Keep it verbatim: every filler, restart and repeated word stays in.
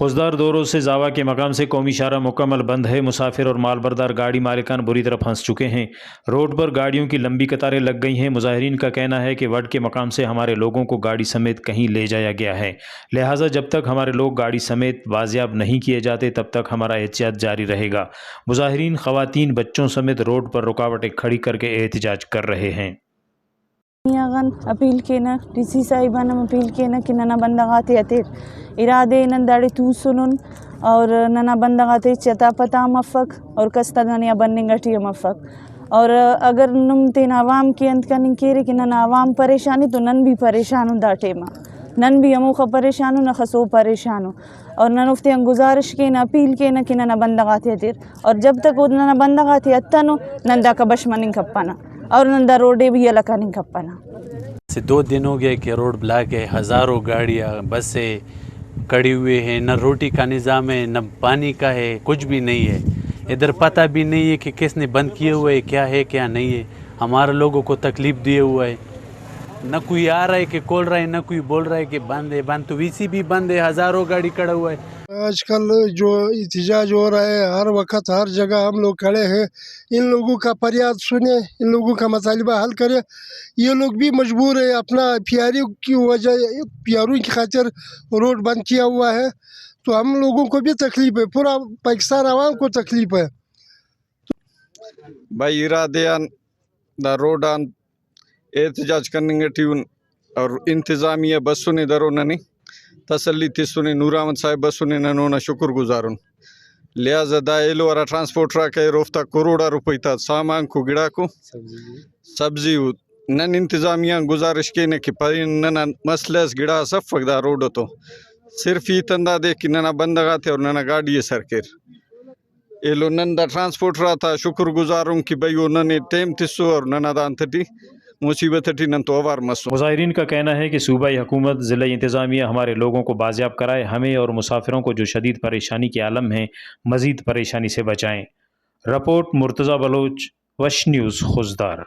خضدار، دو روز سے زاوا کے مقام سے قومی شاہراہ مکمل بند ہے۔ مسافر اور مال بردار گاڑی مالکان بری طرح پھنس چکے ہیں۔ روڈ پر گاڑیوں کی لمبی قطاریں لگ گئی ہیں۔ مظاہرین کا کہنا ہے کہ وڈ کے مقام سے ہمارے لوگوں کو گاڑی سمیت کہیں لے جایا گیا ہے، لہذا جب تک ہمارے لوگ گاڑی سمیت بازیاب نہیں کیے جاتے، تب تک ہمارا احتجاج جاری رہے گا۔ مظاہرین خواتین، بچوں سمیت روڈ پر رکاوٹیں کھڑی کر کے احتجاج کر رہے ہیں۔ آغان اپیل کینہ، ڈی سی صاحب آن ہم اپیل کینہ کہ ننا بندغ آتے ہتیر، ارا دے نن داڑے توسنن اور ننا بندغ آتے ہچ اتا پتا ہم افک اور کس تا ننے آ بننگ ٹی ہم افک۔ اور اگر نم تینا عوام کے انت کننگ کیرے کہ ننا عوام پریشان ءِ تو نن بھی پریشان ان، دا ٹائم آ نن بھی ہموخہ پریشان ان، اخس او پریشان ءُ۔ اور نن اوفتیان گزارش کینہ، اپیل کینہ کہ ننا بندغ آتے ہتیر، اور جب تک او ننا بندغ آتے ہتنو، نن داکا بش مننگ کپنہ اور نن دا روڈ ءِ بھی یلہ کننگ کپنہ۔ سے دو دن ہو گئے کہ روڈ بلاک ہے، ہزاروں گاڑیاں، بسیں کھڑی ہوئی ہیں، نہ روٹی کا نظام ہے، نہ پانی کا ہے، کچھ بھی نہیں ہے۔ ادھر پتہ بھی نہیں ہے کہ کس نے بند کیے ہوئے ہے، کیا ہے، کیا نہیں ہے۔ ہمارے لوگوں کو تکلیف دیے ہوا ہے۔ نہ کوئی آ رہا ہے کہ کھول رہا ہے، نہ کوئی بول رہا ہے کہ بند ہے، بند تو ویسی بھی بند ہے، ہزاروں گاڑی کھڑا ہوا ہے۔ آج کل جو احتجاج ہو رہا ہے، ہر وقت ہر جگہ ہم لوگ کھڑے ہیں، ان لوگوں کا فریاد سنیں، ان لوگوں کا مطالبہ حل کریں۔ یہ لوگ بھی مجبور ہیں، اپنا پیاریوں کی وجہ، پیاروں کی خاطر روڈ بند کیا ہوا ہے، تو ہم لوگوں کو بھی تکلیف ہے، پورا پاکستان عوام کو تکلیف ہے۔ بھائی، ارا دے آن دا روڈ آن احتجاج کننگ ٹی ان، اور انتظامیہ بسنے درو ننے تسلی تسنے، نور احمد صاحب بسنے، نن اونا شکر گزارن۔ لہذا دا ایلو ہرا ٹرانسپورٹر آک اریر، اوفتا کروڑا روپئی تا سامان کو گڑاکو سبزی ءُ۔ نن انتظامیہ آن گزارش کینہ کہ پین ننا مسئلہ اس، گڑاس افک دا روڈ تو، صرف ہیت ہندادے کہ ننا بندغ آتے اور ننا گاڈی ئے سر کیر۔ ایلو نن دا ٹرانسپورٹر آتا شکر گزار ان کہ بھئی، او ننے ٹائم تسو اور ننا دا انت ٹی مصیبت ٹی نن تو اوار مسن۔ مظاہرین کا کہنا ہے کہ صوبائی حکومت، ضلعی انتظامیہ ہمارے لوگوں کو بازیاب کرائے، ہمیں اور مسافروں کو جو شدید پریشانی کے عالم ہیں، مزید پریشانی سے بچائیں۔ رپورٹ، مرتضی بلوچ، وش نیوز، خضدار۔